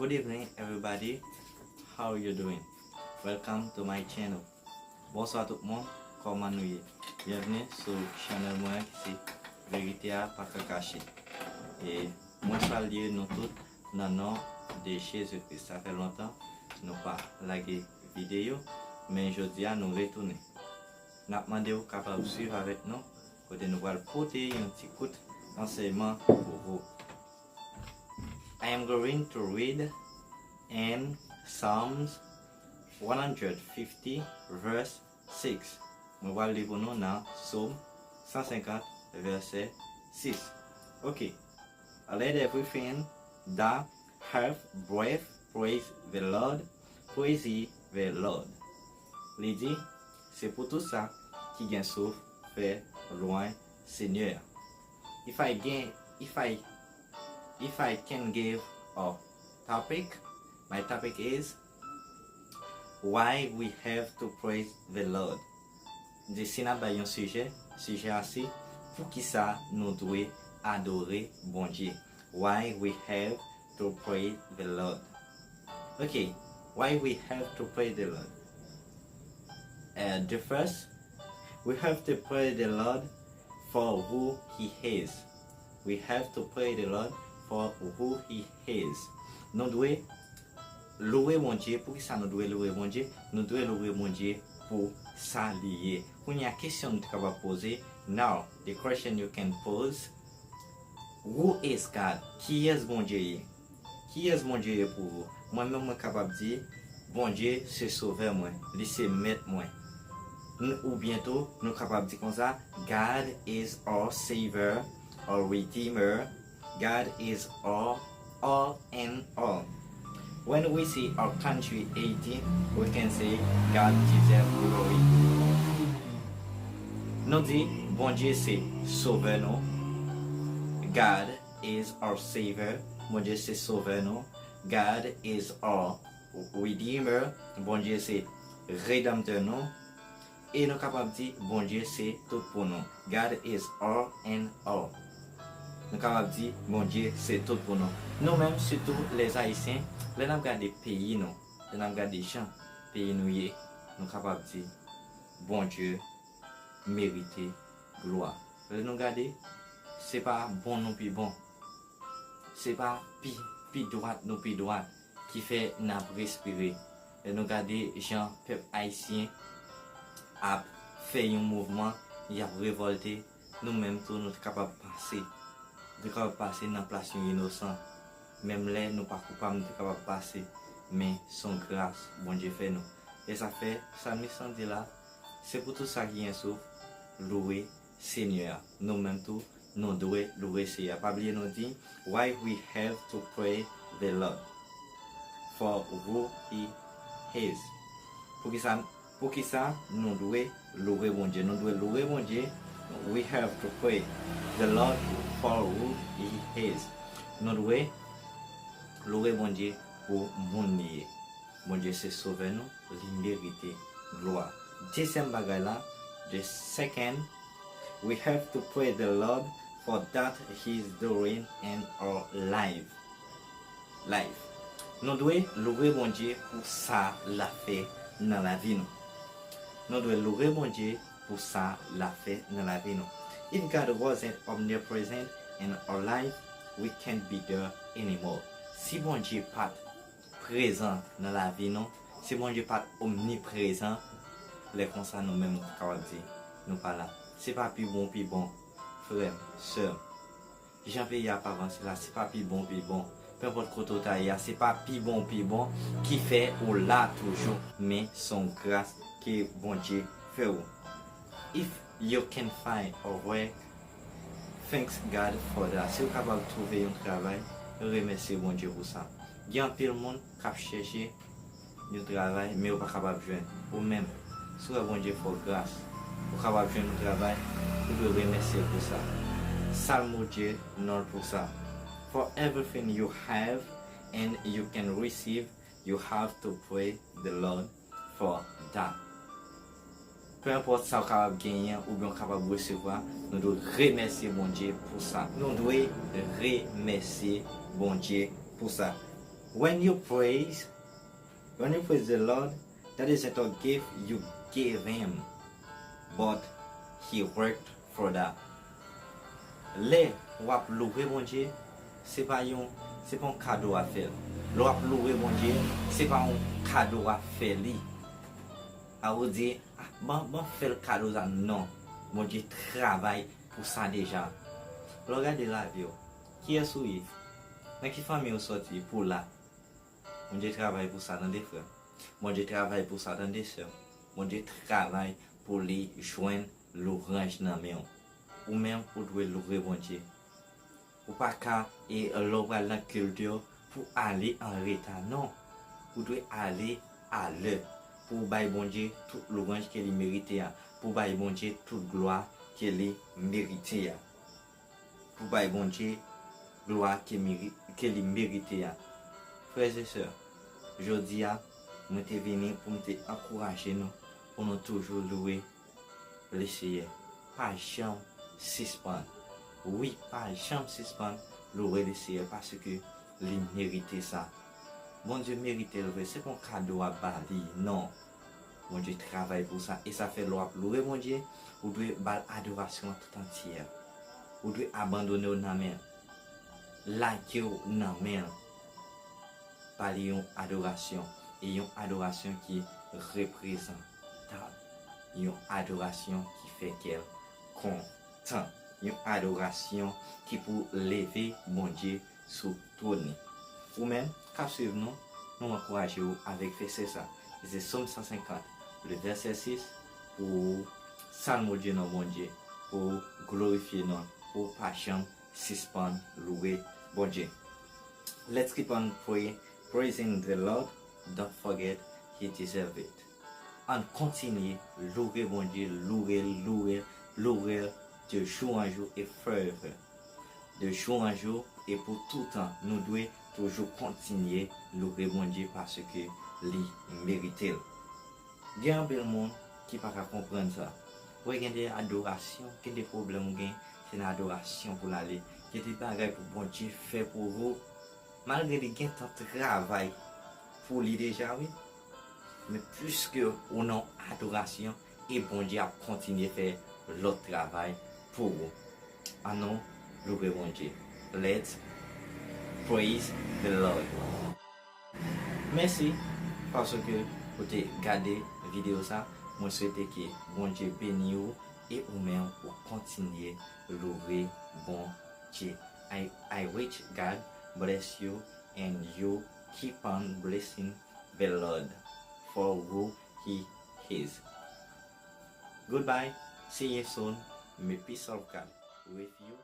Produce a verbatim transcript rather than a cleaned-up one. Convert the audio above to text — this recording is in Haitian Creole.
Good evening, everybody. How you doing? Welcome to my channel. Bonswa tout moun, kòman nou ye? Byenvni sou chanèl mwen ki se Verite a Pa Ka Kache. E mwen salye nou tout nan non de Jezi Kris. Sa fè lontan nou pa lage videyo, men jodi a nou retounen. N ap mande w kapab swiv avèk nou, kote nou pral pote yon ti kout ansèyman pou ou. I am going to read in Psalms one hundred fifty, verse six. Mwen pral li pou nou nan Sòm san senkant, vèsè sis. Ok. Let everything that hath breath praise the Lord, praise ye the Lord. Li di, se pou tout sa ki gen souf fè lwanj Senyè a. If I can, if I, if I can give a topic, my topic is why we have to praise the Lord. Di si n ap bay yon sijè, sijè a se poukisa nou dwe adore Bondye. Why we have to praise the Lord. Ok, why we have to praise the Lord? Uh, the first, we have to praise the Lord for who he is. We have to praise the Lord for who he is. Nou dwe louwe Bondye. Poukisa nou dwe louwe Bondye? Nou dwe louwe Bondye pou sa li ye. Kounye a, kesyon nou te kapab poze. Now, the question you can pose, who is God? Kiyès Bondye ye? Kiyès Bondye ye pou ou? Mwen menm, mwen kapab di, Bondye se Sovè mwen, li se Mèt mwen. N- Oubyen tou, nou kapab di konsa, God is our Savior, our Redeemer. God is our all in all. When we see our country Haiti, we can say God deserve glory. Nou di, Bondye se Sovè nou. God is our Savior. Bondye se Sovè nou. God is our Redeemer. Bondye se Redanmtè nou. E nou kapab di, Bondye se tout pou nou. God is all in all. Nou kapab di, Bondye se tout pou nou. Nou menm, sitou lè Ayisyen, lè n ap gade peyi nou, lè n ap gade jan peyi nou ye, nou kapab di, Bondye merite glwa. Lè nou gade, se pa bon nou pi bon. Se pa pi, pi dwat nou pi dwat ki fè n ap respire. Lè nou gade jan pèp ayisyen ap fè yon mouvman, y ap revòlte, nou menm tou nou te kapab pase. Nou te kapab pase nan plas yon inosan. Menm lè nou pa koupab, nou te kapab pase. Men se yon gras Bondye fè nou. E sa fè, salmis lan di la, se pou tout sa ki gen souf, louwe Senyè a. Nou menm tou, nou dwe louwe Senyè a. Pa bliye nou di, why we have to praise the Lord for who he is. Poukisa, poukisa nou dwe louwe Bondye? Nou dwe louwe Bondye. We have to praise the Lord for who he is. Nou dwe louwe Bondye pou moun li ye. Bondye se Sovè nou, li merite glwa. Dezyèm bagay la, the second, we have to praise the Lord for that he is doing in our life. Life. Nou dwe louwe Bondye pou sa l ap fè nan lavi nou. Nou dwe louwe Bondye pou sa l ap fè nan lavi nou. If God wasn't omnipresent in our life, we can't be there anymore. Si Bondye pa t prezan nan lavi nou, si Bondye pa t omniprezan, lè konsa nou menm nou ta kapab di nou pa la. Se pa pi bon, pi bon, frè m, sè m. Jan peyi a ap avanse la, se pa pi bon, pi bon. Penpòt kote w ta ye a, se pa pi bon, pi bon ki fè ou la toujou. Men se yon gras ke Bondye fè w. If you can find a work, thanks God for that. Si w kapab twouve yon travay, remèsye Bondye pou sa. Gen anpil moun k ap chèche yon travay, men yo pa kapab jwenn. Ou menm, si w wè Bondye fè w gras, ou kapab jwenn yon travay, ou dwe remèsye l pou sa. Salmo Dye non l pou sa. For everything you have and you can receive, you have to praise the Lord for that. Penpòt sa w kapab genyen oubyen w kapab resevwa, nou dwe remèsye Bondye pou sa. Nou dwe remèsye Bondye pou sa. When you praise, when you praise the Lord, that isn't a gift you gave him, but he worked for that. Lè w ap louwe Bondye, se pa yon, se pa yon kado w ap fè l. Lè w ap louwe Bondye, se pa yon kado w ap fè li. A ou di, "Ah, ban, ban fè l kado sa." Non. Bondye travay pou sa deja. Lè w gade lavi w, kiyès ou ye? Nan ki fanmi ou sòti pou w la? Bondye travay pou sa, tande, frè. Bondye travay pou sa, tande, sè. Bondye travay pou li jwenn louwanj nan men w. Ou menm, ou dwe louwe Bondye. Ou pa ka, e, lè w pral nan kilt yo, pou ale an reta, non. Ou dwe ale alè. Pou w bay Bondye tout louwanj ke li merite a. Pou w bay Bondye tout glwa ke li merite a. Pou w bay Bondye glwa ke meri-, ke li merite a. Frè e sè, jodi a, mwen te vini pou m te ankouraje nou, pou nou toujou louwe Leseyè. Pa janm sispann. Wi, pa janm sispann louwe Leseyè, paske li merite sa. Bondye merite l vre, se pa yon kado w ap ba li, non. Bondye travay pou sa, e sa fè lè w ap louwe Bondye, ou dwe ba l adorasyon an tout antyè. Ou dwe abandone w nan men l, lage w nan men l. Ba li yon adorasyon, e yon adorasyon ki reprezantab, yon adorasyon ki fè kè l kontan, yon adorasyon ki pou leve Bondye sou twòn li. Ou menm k ap swiv nou, nou ankouraje w avèk vèsè sa. Se Sòm san senkant, le vèsè sis, pou w salmodye non Bondye, pou w glorifye non l, pou w pa janm sispann louwe Bondye. Let's keep on pray, praising the Lord. Don't forget, he deserve it. Ann kontinye louwe Bondye, louwe l, louwe l, louwe l de jou an jou e forever. De jou an jou e pou toutan, nou dwe toujou kontinye louwe Bondye paske li merite l. Gen anpil moun ki pa ka konprann sa. Ou wè, gen de adorasyon, gen de pwoblèm ou gen, se nan adorasyon pou l ale. Gen de bagay pou Bondye fè pou ou, malgre li gentan travay pou li deja, wi. Men piske ou nan adorasyon, e Bondye ap kontinye fè lòt travay pou ou. Ann nou louwe Bondye. Let's praise the Lord. Mèsi paske ou te gade videyo sa. Mwen swete ke Bondye beni ou e ou menm ou kontinye louwe Bondye. I, I wish God bless you and you keep on blessing the Lord for who he is. Goodbye. See you soon. May peace of God with you.